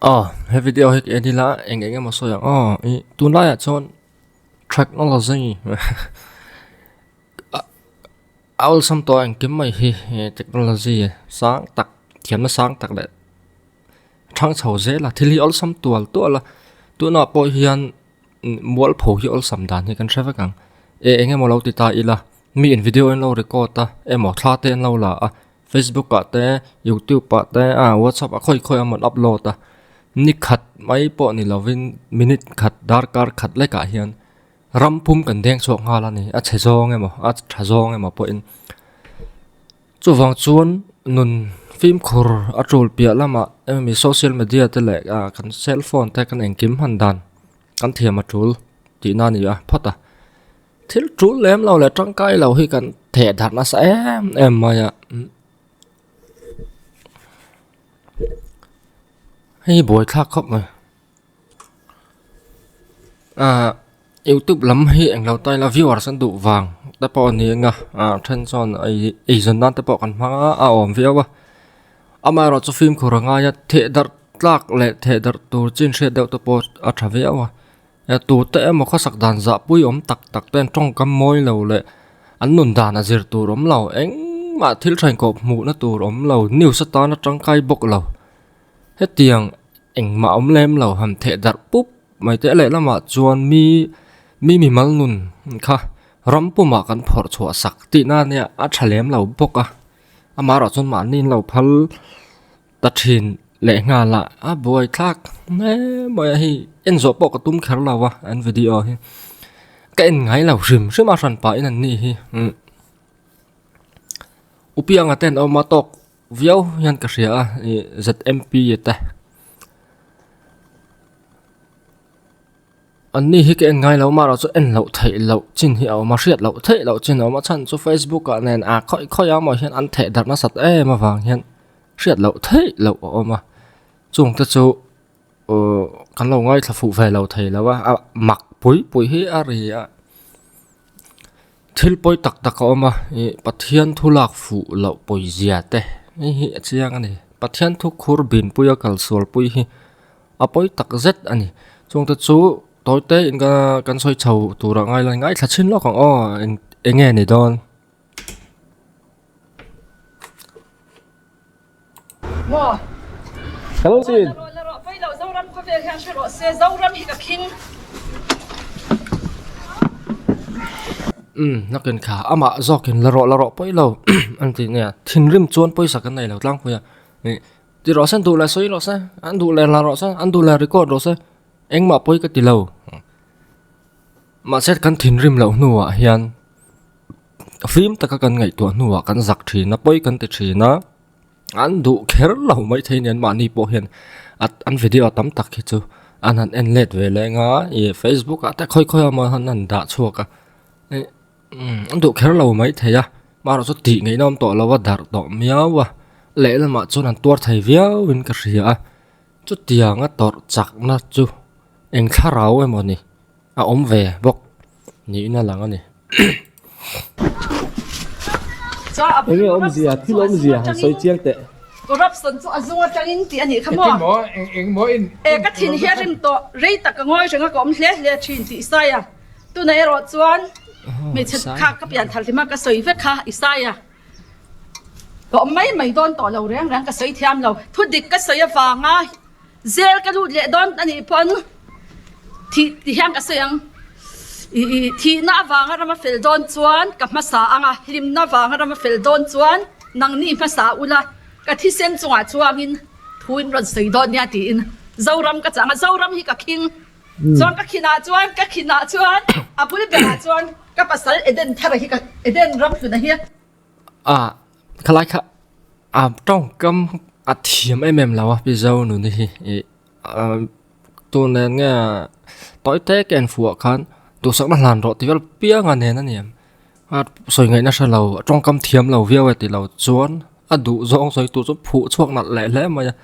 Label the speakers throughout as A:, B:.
A: Aw he video hi ka en ila eng eng emaw sawi ang aw ih tunlaiah chuan technology a awlsam tawh engkim mai hi technology sang tak thiamna sang tak leh thang chho zel a thil hi awlsam tual tual a tunah pawh hian mualpho hi awlsam dan hi kan hre vek ang e eng emaw lo ti ta ila mi in video an lo record a emaw thla te an lo la a. Facebook ah te youtube ah te ah whatsapp ah khawi khawi a rawn upload a ni khat mai pawh ni lovin minute khat darkar khat lek ah hian ram pum kan deng chhuak nghal a ni a chhe zawng emaw a tha zawng emaw pawhin chuvang chuan nun fimkhur a tul piah lamah emi social media te leh ah kan cellphone te kan engkim hman dan kan thiam a tul tihna a ni a phawt a. Thil tul lem lo leh tangkai lo hi kan theh darh nasa em em mai a hei buai thlak khawp mai ah youtube lam hi englo ta ila viewers an duh vang te pawh a ni ang a ah then chuan ei eizawn nan te pawh kan hmang a a awm viau a amaherawhchu fimkhur a ngai a theh darh tlak leh theh darh tur chin hriat deuh te pawh a tha viau a. Tute emaw khawsak dan zahpui awm tak tak ten tawngkam mawi lo leh an nun dan a zir tur awm lo, engmah thil thain kawp hmuhna tur awm lo, news atana tangkai bawk lo. Hetiang engmah awm lem lo han theh darh pup mai te lehlamah chuan mi mi mimal nun kha ram pumah kan phawrh chhuah sak tihna nia a tha lem lo bawk a, amaherawh chuan mahni in lo phal. Ta thin leh nghal a a buai thlak hle mai a hei en zawh pawh ka tum kher lo a an video hi ka en ngai lo hrim hrim a hran pah in an ni hi umm upianga te an awm a tawk viau hian ka hria a ih zmp te. An ni hi ka en ngai lo mah erawh chu en loh theih loh chin hi a awm a, hriat loh theih loh chin a awm a chhan chu facebook ah nen ah khawi khawi ah maw hian an theh darh nasat em avang hian hriat loh theih loh a awm a, chung te chu uhh kan lo ngaithla fuh ve lo thei lo a, a mak pui pui hi a ri a, thil pawi tak tak a awm a ih Pathian thu lak fuh loh pawizia te hei hi a chiang a ni Pathian thu khur bin pui a kal sual pui hi. A pawi tak zet a ni. Chungte chu tawi te in ka kan sawi chho turah ngai la ngaithla chhin lawk ang aw eng eng nge ni dawn.
B: Maw?
A: Hello Chin.
B: La rawh la rawh pawi lo Zoram khawvel hian hre rawh se Zoram hi ka khing.
A: Umm nakin kha amah zawkin la rawh la rawh pawi lo an tih nia thinrim chuan pawisa kan nei lo tlangpui a ih Ti rawh se, an duh leh sawi rawh se, an duh leh hla rawh se, an duh leh record rawh se, engmah pawi ka ti lo. Mahse kan thinrim loh hnuah hian fim taka kan ngaihtuah hnuah kan zak thin a, pawi kan ti thin a, an duh kher lo mai thei nen mahni pawh hian an video tam tak hi chu an han en let ve leng a, ih facebook ah te khawi khawi ah maw an han dah chhuak a, ih an duh kher lo mai thei a. Hmarawh chu tih ngaihna awm tawh lo a darh tawh miau a, lehlamah chuan an tuar thei viau in ka hria a, chutiang a tawrh chakna chu eng thlarau emaw ni a awm ve bawk niin a lang a ni.
C: Enge awmzia thil awmzia han sawi chiang teh.
B: Corruption chu a zung atangin tih a nih kha maw? E ka thin hi a rim tawh rei tak ka ngawi reng a ka awm hle hle thin tih Isaiah Tunah erawh chuan hmeichhe kha ka pian thar hlima ka sawi vek kha Isaiah ka awm mai mai dawn tawh lo reng reng ka sawi thiam lo. Thu dik ka sawi avanga zel ka lut leh dawn a nih pawn thih ti hian ka sawi ang. Ih thihna avanga rama fel dawn chuan ka hmasa ang a, hlimna avanga rama fel dawn chuan nangni hmasa ula ka thisen chungah chuangin thu in rawn sawi dawn nia tiin Zoram ka chang a, Zoram hi ka khing. Chuan ka khinah chuan ka khinah chuan a bul berah chuan ka pasal Eden thara hi ka Eden ram hluna hi.
A: A khalai kha a tawngkam a thiam em em lo a pi zo nuni hi ih tun nen nge tawi te ka en fuh ah khan duhsakna hlan rawh tih vel piang a nen a ni em a sawi ngaihna hre lo a tawngkam thiam lo viau e tih lo chuan a duh zawng sawi tur chu phuh chhuak nalh leh hle mai a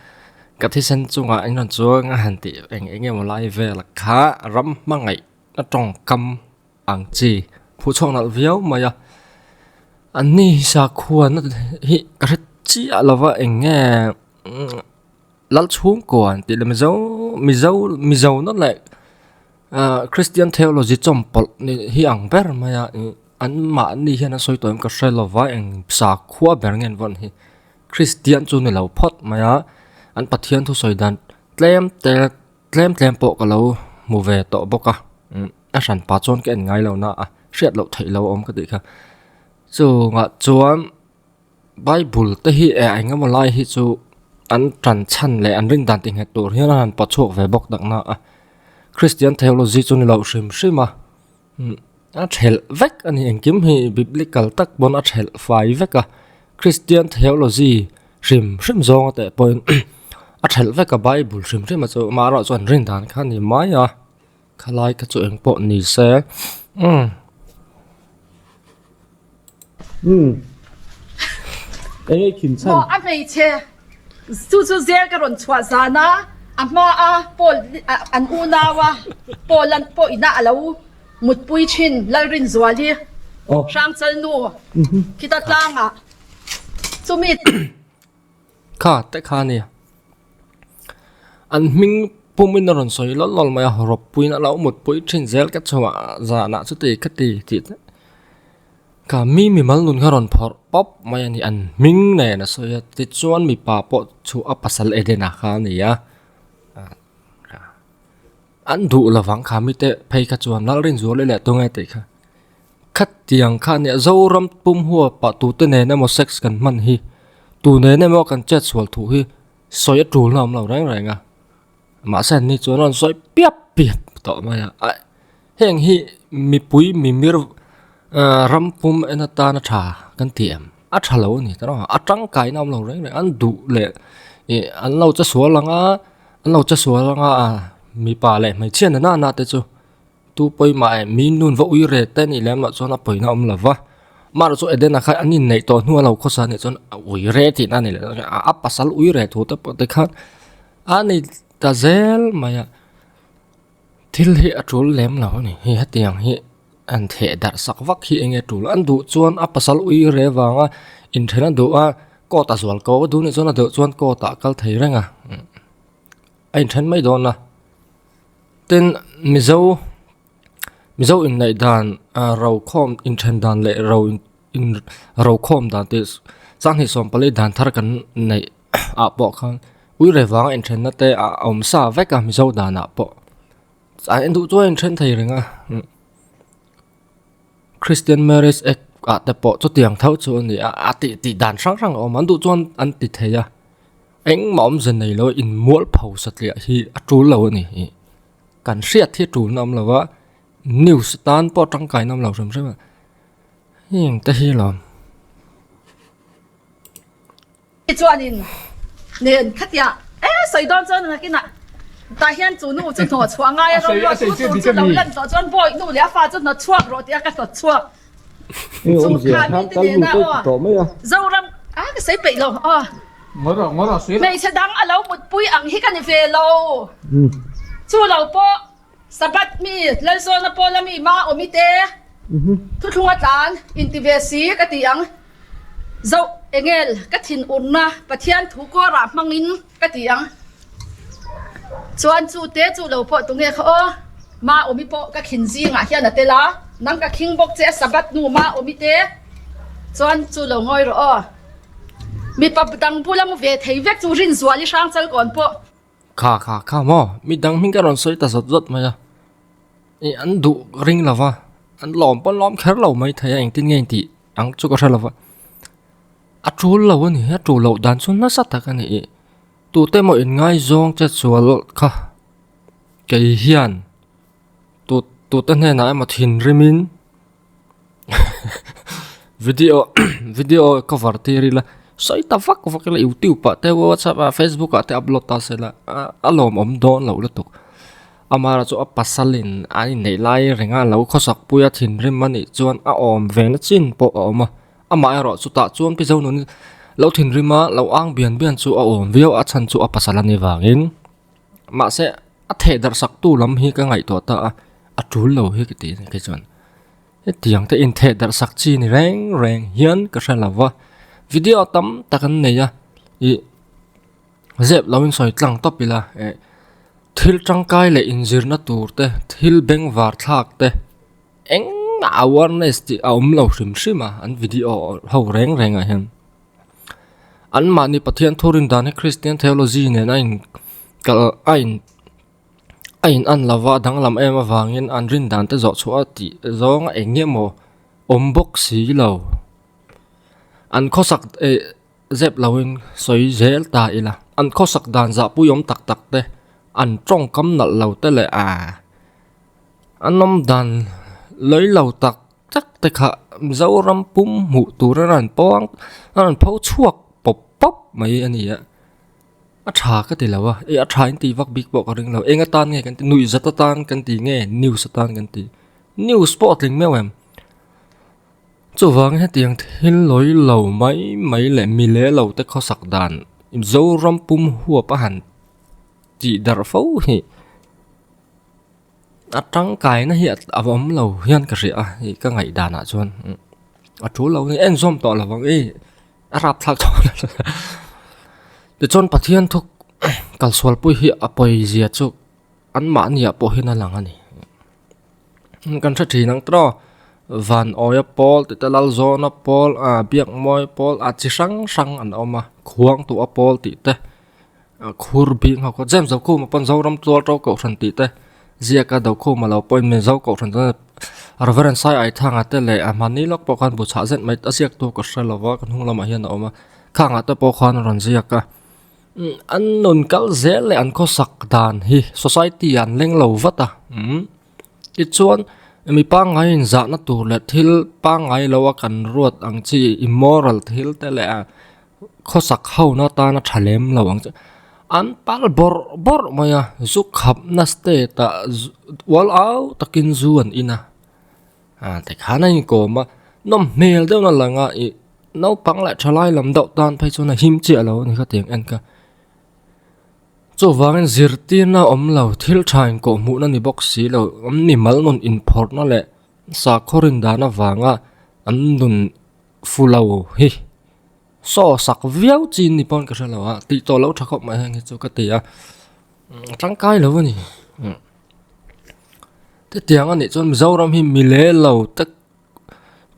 A: ka thisen chungah in rawn chuang a han tih eng eng emaw lai vel kha ram hmangaih a tawngkam ang chi phuh chhuak nalh viau mai a an ni hi sakhuana hi ka hre chiah lo va eng nge. Lal chhungkua an tih leh Mizo Mizo Mizo na leh ah Christian theology chawmpawlh ni hi ang ber mai a ih an mahni hian an sawi tawh em ka hre lo va eng sakhua ber nge an vawn hi Christian chu ni lo phawt mai a an Pathian thusawi dan tlem te tlem tlem pawh ka lo hmu ve tawh bawk a umm a hran pah chuan ka en ngai lo na a hriat loh theih loh a awm ka tih kha chungah chuan. Bible te hi eh eng emaw lai hi chu an tan chhan leh an rin dan ti nghet tur hian a han paw chhuak ve bawk tak na a Christian theology chu ni loh hrim hrim a umm a thelh vek a ni engkim hi biblical tak pawn a thelh fai vek a Christian theology hrim hrim zawng a teh pawhin a thelh vek a Bible hrim hrim a chu amaherawhchu an rin dan kha a ni mai a. Khalai kha chu eng pawh ni se umm.
C: Umm. Eng nge khin chhan?
B: Maw a hmeichhe chu chu zel ka rawn chhuah zan a, a hma a Paul an unau a Paul an pawh ina a lo mutpui thin Lalrinzuali Hrangchal nu khita tlangah chumi
A: Kha te kha a nia. An hming pumin a rawn sawi lawlh lawlh mai a, rawp puiin a lo mutpui thin zel ka chhuah zanah chuti ka ti tih te ka mi mimal nun kha rawn phawrh pawp mai a ni. An hming nen a sawi a, tichuan mipa pawh chu a pasal Edena kha a ni a, an duh lovang kha mite phei kha chuan Lalrinzuali leh tunge tih kha. Khatiang kha nia Zoram pum huapa tute nen emaw sex kan hman hi tu nen emaw kan chet sual thu hi sawi a tul na awm lo reng reng a mahse an ni chuan an rawn sawi piap piap tawh mai a aih heng hi mipui mimir ah ram pum en atana tha kan ti em a tha lo a ni ta rawh a tangkaina awm lo reng reng an duh leh ih an lo che sual ang a an lo che sual ang a mipa leh hmeichhia na na te chu. Tu pawimah eh mi nun va ui ret te nih lem loh chuan a pawina awm lo va, mahrawh chu Edena kha an inneih tawh hnu a lo khawsa nih chuan a ui re tihna a ni leh a pasal ui re thu te pawh tikhan a ni ta zel mai a, thil hi a tul lem lo a ni hei hetiang hi an theh darh sak vak hi eng nge tul an duh chuan a pasal ui re vanga inthen a duh a court a zual ko a duh nih chuan a duh chuan court ah a kal thei reng a a inthen mai dawn a. Tin, Mizo Mizo inneih dan ah rokhawm inthen dan leh ro in rokhawm dan tih sanghnih sawmpali dan thar kan neih ah pawh khan uire vanga inthenna te a awm sa vek a Mizo danah pawh a en duh chuan a inthen thei reng a Christian marriage act ah te pawh chutiang tho chu a ni a a tih tih dan hrang hrang a awm an duh chuan an ti thei a. Engmah awmze nei lo inmual pho satliah hi a tul lo a ni ih kan hriat hi a tulna awm lo a news tan pawh tangkaina awm lo hrim hrim a heng te hi lawm.
B: Chuanin nen khatiah e sawi dawn chuan nakinah tah hian chu nu chu hnawh chhuah ngai a rawng ruat tu tur chu lo lan tawh chuan bawi nu leh a fa chu hnawt chhuak rawh tih a ka hnawt chhuak. Chu kha mite nena aw Zoram a ka sawi peih lo aw hmeichhe dang a lo mutpui ang hi ka ni ve lo chu lo pawh Sabbath mi Lalzawna Pawla mi ma awmi te thuthlunga tlan inti ve si ka ti ang Zo Engel ka thin urna Pathian thu kawrah hmangin ka ti ang chuan chu te chu lo pawh tunge kha aw ma awmi pawh ka khin zingah hian a tel a nang ka khing bawk che a sabbath hnu ma awmi te chuan chu lo ngawi rawh aw mipa dang bula mu ve thei vek chu Rinzuali Hrangchal kawn pawh.
A: Kha kha kha maw mi dang hming ka rawn sawi ta zawt zawt mai a ih an duh ring lo va an lawm pawn lawm kher lo mai thei a engtin nge intih ang chu ka hre lo va. A tul lo a ni, a tul loh dan chu nasa tak a ni ih tute emaw inngaizawng che sual kha kei hian tu tute hnenah emaw thinrimin video video cover tir ila sawi ta vak vak ila youtube ah te whatsapp ah facebook ah te upload ta se la a lawmawm dawn loh lutuk amah chu a pasalin an inneih lai reng a lo khawsak pui a thinrim a nih chuan a awm ve na chin pawh a awm a. Amah erawh chutah chuan Pi Zonun lo thinrim a, lo ang bian bian chu a awm viau a chhan chu a pasal a ni vangin. Mahse a theh darh sak tu lam hi ka ngaihtuah ta a, a tul lo hi ka ti a ni kei chuan. Hetiang te intheh darh sak chi ni reng reng hian ka hre lo va, video tam tak an nei a, ih. Zep lo in sawi tlang tawp ila eh thil tangkai leh inzirna tur te thil bengvar thlak te engmah awareness tih a awm lo hrim hrim a an video ho reng reng ah hian an mahni Pathian thu rin dan hi Christian theology nen a in kal a in a in an lova a danglam em avangin an rin dan te zawh chhuah a tih zawng a eng nge maw awm bawk si lo an khawsak eh. Zep loin sawi zel ta ila, an khawsak dan zahpuiawm tak tak te, an tawngkam nalh lo te leh aa an awm dan lawi lo tak tak te kha Mizoram pum hmuh tur a rawn pawng a rawn pho chhuak pawp pawp mai a ni a, a tha ka ti lo a, eh a tha in tih vak bik pawh ka ring lo, eng atan nge kan ti nuihzat atan kan ti nge news atan kan ti, news pawh a tling meuh em. Chuvangin hetiang thil lawi lo mai mai leh mi leh lo te khawsak dan Zoram pum huap a han tih darh fo hi a tangkaina hi a awm lo hian ka hria a hei ka ngaih danah chuan a tul lo a ni en zawm tawh lo ang e a rapthlak tawh tichuan Pathian thu kalsualpui hi a pawizia chu anmahniah pawh hian a lang a ni. Kan hre thin ang tawh van awia pawl tih te lal zawna pawl ah biak mawi pawl ah chi hrang hrang an awm a khuang tuah a pawl tih te ah khur bing ho kha James Dokhuma pawn Zoram tual to kohhran tih te ziaka Dokhuma lo pawhin Mizo kohhran chuan Reverend Sai Aithanga te leh a hmani lawk pawh khan bu chhah zet mai a ziak tu ka hre lo va ka hnung lamah hian a awm a khangah te pawh khan a rawn ziak a. An nun kal zel leh an khawsak dan hi society ah an leng lo vat a umm tichuan mi pangngai in zahna tur leh thil pangngai lo a kan ruat ang chi immoral thil te leh a khawsak ho na atana tha lem lo ang chi an pal bawrh bawrh mai a zu khapna state ah ual au takin zu an in a. Ah tikhan a inkawm a nawm hmel deuh na lang a ih naupang leh thalai lam deuh tan phei chuan a him chiah lo a ni kha tiang en kha chuvangin zirtirna awm lo thil tha inkawh hmuhna ni bawk si lo an mi mal nun inphawrhna leh sakhaw rin dan avanga an nun fu lo hi saw sak viau chi ni pawn ka hre lo a tih tawh loh tha khawp mai heng hi chu ka ti a a tangkai lo a ni. Hetiang a nih chuan Mizoram hi mi le lo tak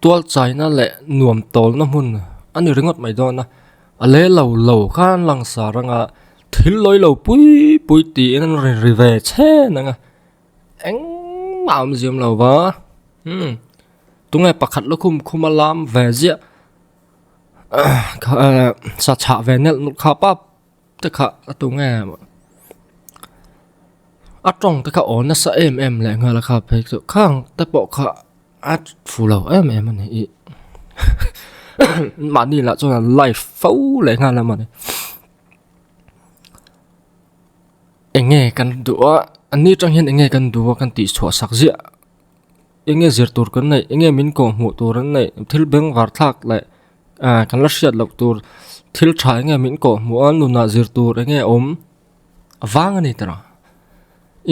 A: tual chaina leh nuam tawlna hmun a ni ringawt mai dawn a, a le lo lo khan langsar anga thil lawi lo pui pui tiin an rawn ri ve chhen ang a, engmah a awm ziam lo va, umm tunge pakhat lukhum khuma lam ve ziah sa chhah ve nelh nawlh kha pap. Te kha a tu nge a tawng te kha aw nasa em em leh nghal a kha phei chu khang te pawh kha a fu lo em em a ni ih mahni lah chuan a live fo leh nghal a mawni eng nge kan duh a an ni atang hian eng nge kan duh a kan tih chhuah sak ziah eng nge zir tur kan neih eng nge min kawh hmuh tur an neih thil bengvar thlak leh. Ah kan la hriat loh tur thil tha enge min kawh hmuh a nunah zir tur enge awm a vang a ni tawh a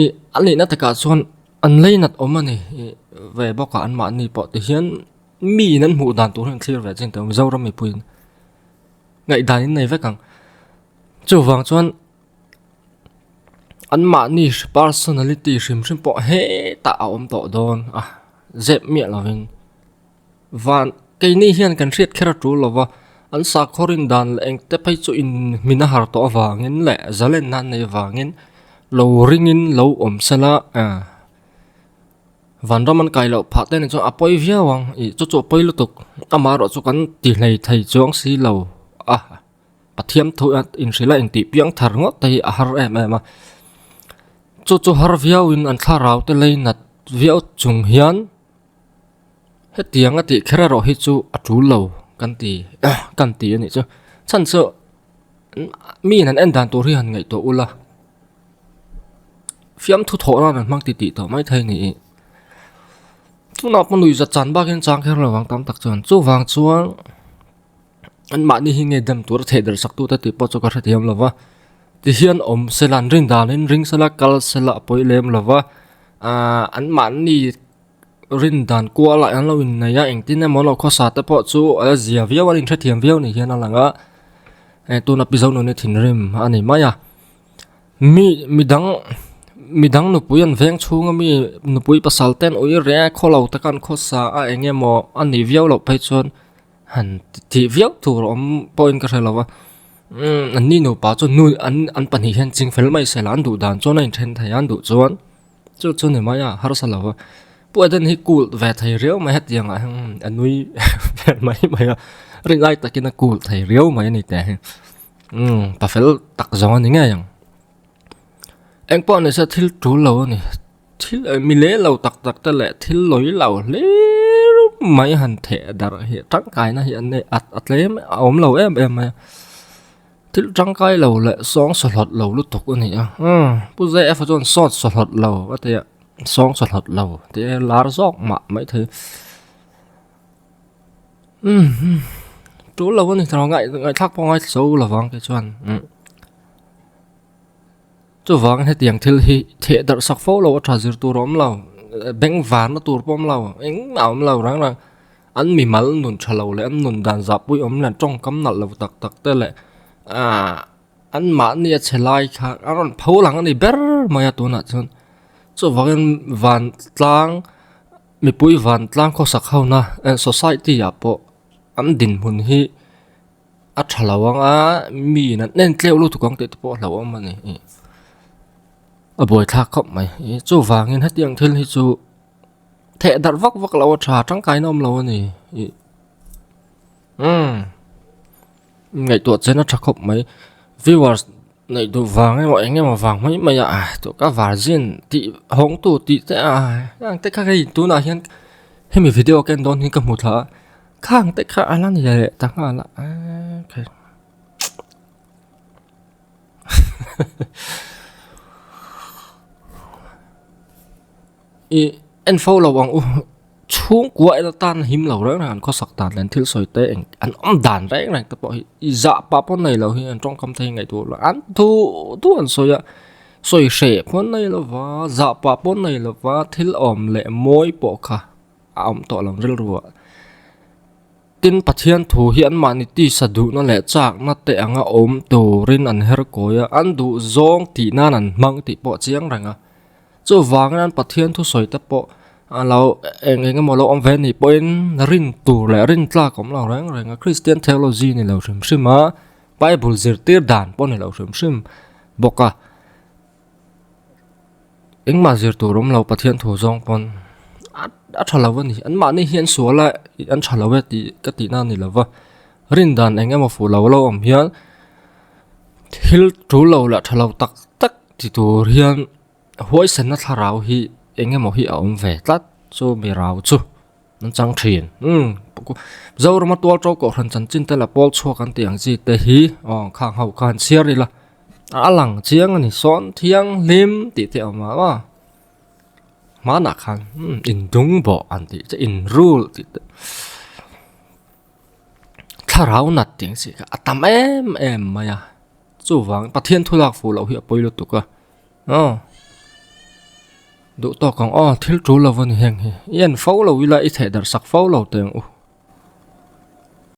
A: ih a nihna takah chuan an leinat awm a ni ih ve bawk a anmahni pawh ti hian miin an hmuh dan tur hi an thlir ve chin tawh Mizoram mipuiin ngaihdan in nei vek ang chuvang chuan anmahni personality hrim hrim pawh hetah a awm tawh dawn a zep miah lovin. Van, keini hian kan hriat kher a tul lo va, an sakhaw rin dan leh engte phei chu in hmin a har tawh avangin leh zalenna an nei avangin lo ringin lo awm sela ah vanram an kai loh phah te ni chuan a pawi viau ang ih chu chu a pawi lutuk amaherawh chu kan ti hlei thei chuang si lo a Pathian thu a inhrilh a intih piang thar ngawt te hi a har em em a chu chu har viauin an thlarau te lei nat viau chung hian. Hetiang a tih kher erawh hi chu a tul lo kan ti kan ti a nih chu. Chhan chu miin an en dan tur hi han ngaihtuah ula fiamthu thawh nan an hmang ti tih tawh mai thei a ni. Tunah pawh nuihzat chan bakin chang kher lo ang tam tak chuan chuvang chuan anmahni hi nge dem tur a theh der sak tute tih pawh chu ka hrethiam lo va. Tihian awm sela an rin danin ring sela kal sela a pawi lem lo va ahh anmahni. Rin dan kual ah an lo innei a engtin emaw lo khawsa te pawh chu a zia viau a inhrethiam viau ni hian a lang a. Tuna Pi Zonuni thinrim a ni mai a. Mi midang midang nupui an veng chhunga mi nupui pasal ten ui reng a khaw lo taka an khawsa a eng emaw a nih viau loh phei chuan han tih viau tur awm pawhin ka hre lo va umm an ni nupa chu nu an an pahnih hian ching fel mai se la an duh dan chuan a inthen thei a an duh chuan chu chu ni mai a harsa lo va Pu Eden hi cool ve thei riau mai hetiang ah hian a nui vel mai mai a rinai takin a cool thei riau mai a ni teh hi. Umm pa fel tak zawng a ni ngei ang. Eng pawh ni se thil tul lo a ni. Thil eh mi leh lo tak tak te leh thil lawi lo hlir mai han theh darh hi tangkaina hi an nei a a tlem a awm lo em em mai a. Thil tangkai lo leh sawng sawhlawt lo lutuk a ni a. Umm Pu JF a chuan sawt sawhlawt lo a ti a, sawng sawhlawt lo tih a lar zawk mah maithei. Umm tul lo a ni tawh ngaih ngaihthlak pawh ngaithla zo lo vang te chuan umm chuvangin hetiang thil hi theh darh sak fo lo a tha zir tur a awm lo beng varna tur pawh a awm lo engmah a awm lo rang rang an mimal nun tha lo leh an nun dan zahpui awm leh an tawngkam nalh lo tak tak te leh ahh an mahni a che lai kha a rawn pho lang a ni ber mai a tunah chuan chuvangin vantlang. Mipui vantlang khawsak hona society ah pawh an dinhmun hi a tha lo ang a mi in an en tleuh lutuk ang tih te pawh a hlauhawm a ni a buaithlak khawp mai chuvangin hetiang thil hi chu theh darh vak vak loh a tha tangkaina awm lo a ni ih umm ngaihtuah chen a tha khawp mai viewers. Neih duh vang emaw eng emaw vang mai mai a ah tawh ka virgin tih hawng tu tih te a khang te kha hei tunah hian hemi video ka en dawn hi ka hmu thla a khang te kha a la ni leh ta nghal a eee ih en fo lo ang u. Chhungkua en atan him lo reng reng an khawsak dan leh an thil sawi te eng an awm dan reng reng te pawh hi i zah pah pawh nei lo hi an tawngkam te hi ngaihtuah lo an duh duh an sawi a sawi hreh pawh nei lo va zah pah pawh nei lo va thil awm leh mawi pawh kha a awm tawh lo rilru ah tin Pathian thu hi anmahni tisa duhna leh chakna te anga awm turin an her kawi a an duh zawng tih nan an hmang tih pawh a chiang reng a. Chuvangin an Pathian thusawi te pawh a lo eng eng emaw lo awm ve anih pawhin rin tur leh rin tlak awm lo reng reng a, Christian theology ni lo hrim hrim a, Bible zirtir dan pawh ni lo hrim hrim bawk a, engmah zir tur awm lo Pathian thu zawng pawn a a tha lo a ni, anmahni hi an sual a an tha lo e tih ka tihna a ni lo va, rin dan eng emaw fuh lo lo awm hian thil tul lo leh tha lo tak tak ti tur hian. Huaisenna thlarau hi eng emaw hi a awm ve tlat chu mi rau chu an chang thin umm Zorama tual to kohhran chanchin te la pawl chhuak an tih ang chi te hi aw khang ho kha han chhiar ila a lang chiang a ni sawn thianghlim tih te a awm a aw hmanah khan umm indung bawh an tih che in rule tih te thlarau nat tih ang chi kha a tam em em mai a chuvang Pathian thu lak fuh loh hi a pawi lutuk a. Aw duh tawk ang aw thil tul lo a ni heng hi i en fo lo ila i theh darh sak fo lo teh ang u.